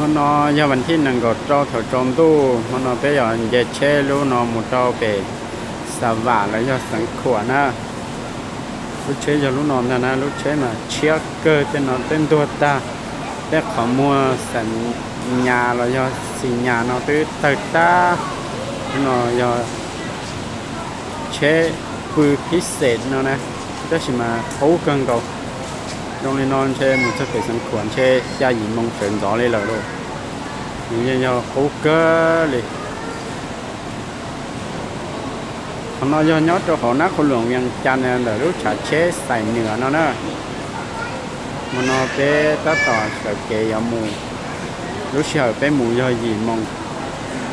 Hmo no yog vas thib nees nkaum rau thaum tsaus ntuj, hmo no peb yog nce tsheb lub no mus rau pem Xav Vam los yog Xeev Khuam na. Lub tsheb yog lub no ntag na, lub tsheb mas tshiab kawg, tej no twb ntuag tag, tej qhov muag xam nyas los yog xis nyas no twb tawg tag. Lub no yog tsheb pw phib xes no na, tab sis mas qub kawg nkaus. Zoo li no ntshe mus txog pem Xeev Khuam ntshe xya yim moo sawv ntxov li lawm lauj. Nws yeej yog qub kawg li. Qhov no yog nyob rau hauv nab qhuv luam Vias Cas ntawm lub tshav tsheb Xais Nuas no na. Hmo no peb tab tom sawv kev yuav mus, lub sij hawm peb mus yog yim moo,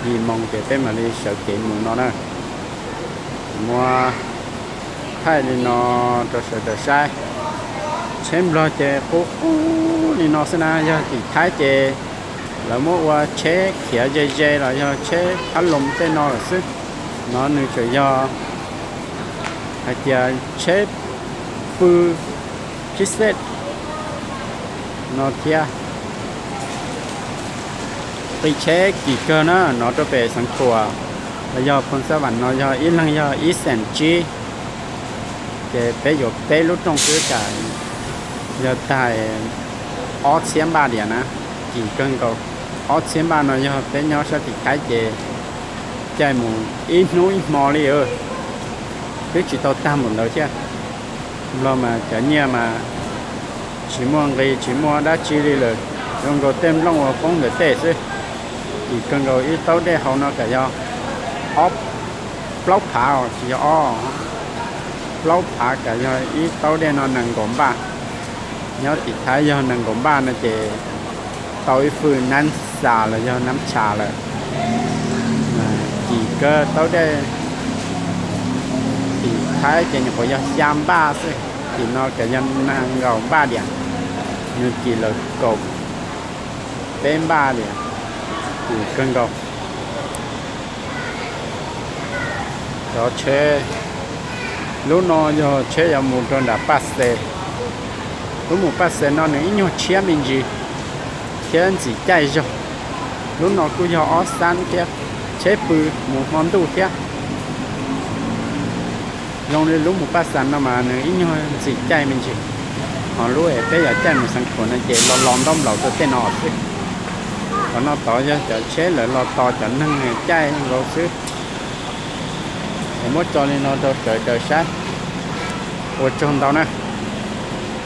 yim moo ces peb mam li sawv kev mus no na. Muab thaij li no rau sawv daws saib. Tsheb Nplog ces qub qub li no xwb na, yog tim Thaib ces lawv muab ua tsheb khiav ze ze los yog tsheb phab loo tej no lawm xwb. No nws tseem yog hais tias tsheb pw phib xes no thiab. Qi tsheb kim kawg na, no rau pem Xeev Khuam los yog Phoos Xab Vam no yog ib leeg yog ib xees tsib, ces peb yuav peb lub rooj xwb kam yog tag ob txhiab npaj diam na, kim kawg nkaus. Ob txhiab npaj no yog peb nyob sab tim Thaib ces caij mus ib hnub ib hmo li, twb tsis tau tag npaum ntawd thiab. Nplog mas cov nyiaj mas tsis muaj nqi tsis muaj dab tsi li lawm, zoo nkaus tej nplooj uas poob ntawm tej xwb. Kim kawg nkaus, ib taub dej hauv no kam yog ob, plaub phav os, tsis yog ob, plaub phav kam yog ib taub dej no nees nkaum npaj. Nyob tim Thaib yog nees nkaum npaj no ces tau ib fwj nab xas los yog nab tshas lawm. Kim kawg, taub dej tim Thaib ces nyuam qhuav yog xya npaj xwb, tim no kam yog nees nkaum npaj diam, nws kim lawm kaum peb npaj diam, kim kawg nkaus. Cov tsheb, lub no yog tsheb yuav mus rau nram Paj Xes. Lub mus Paj Xes no nws ib nyuag tshiab me ntsis thiab ntxim caij zog. Lub no kuj yog ob xab thiab, tsheb pw mus hmo ntuj thiab. Zoo li lub mus Paj Xes no mas nws ib nyuag ntxim caij me ntsis, ho lub es peb yuav caij mus Xeev Khuam no ces los los ntaub nplaum rau tej no xwb. Qhov no tod yog cov tsheb lawv los tos cov neeg caij nkaus xwb. Es muab tso li no rau sawv daws saib. Ua tsaug ntau na.